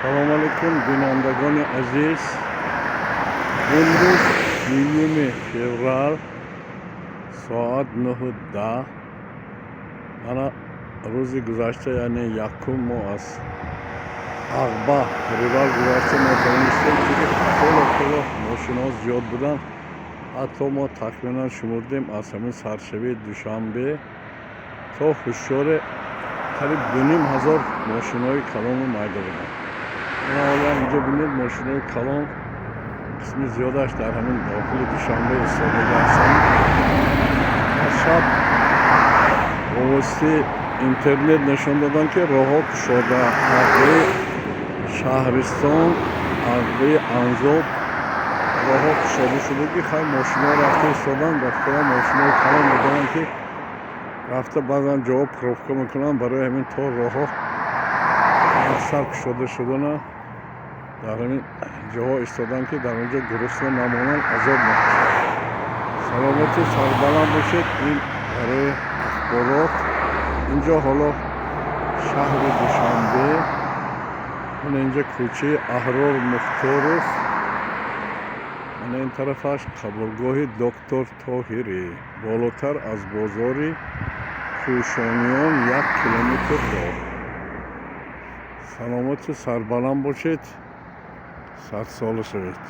Салому алейкум, бинандагони азиз. Имрӯз 3 феврал, соат 9:10. Мана, рӯзи гузашта, яъне 1-ум, мо аз Ағба Привал гузашта натавонистем, чунки хело хело мошинҳо зиёд буданд. Ҳатто мо тахминан шумурдем, аз ҳамин саршавии Душанбе то Ҳушёре қариб 2500 мошинҳои калону майда буданд. Ина, ҳоло инҷо бинед, мошинҳои калон қисми зиёдаш дар ҳамин дохили Душанбе истодага ҳастанд. Аз шаб бо воситаи интернет нишон доданд, ки роҳҳо кушода, ағбаи Шаҳристон, ағбаи Анзоб роҳҳо кушода шуда, ки хай, мошинҳо рафта истоданд. Ба фикрам, мошинҳои калон медонанд, ки рафта баъзан ҷоҳо пробка мекунанд. Барои ҳамин то роҳҳо аксар кушода шудана дар ҳамин ҷоҳо истоданд, ки дар он ҷо гурусна намонанд, азоб накашанд. Саломату сарбаланд бошед. Ин барои ахборот. Инҷо ҳоло шаҳри Душанбе. Мана, инҷа кӯчаи Аҳрор Мухторов, мана ин тарафаш қабулгоҳи доктор Тоҳирӣ, болотар аз бозори Кӯшониён 1 километр роҳ. Саломату сарбаланд бошед, садсола шавед.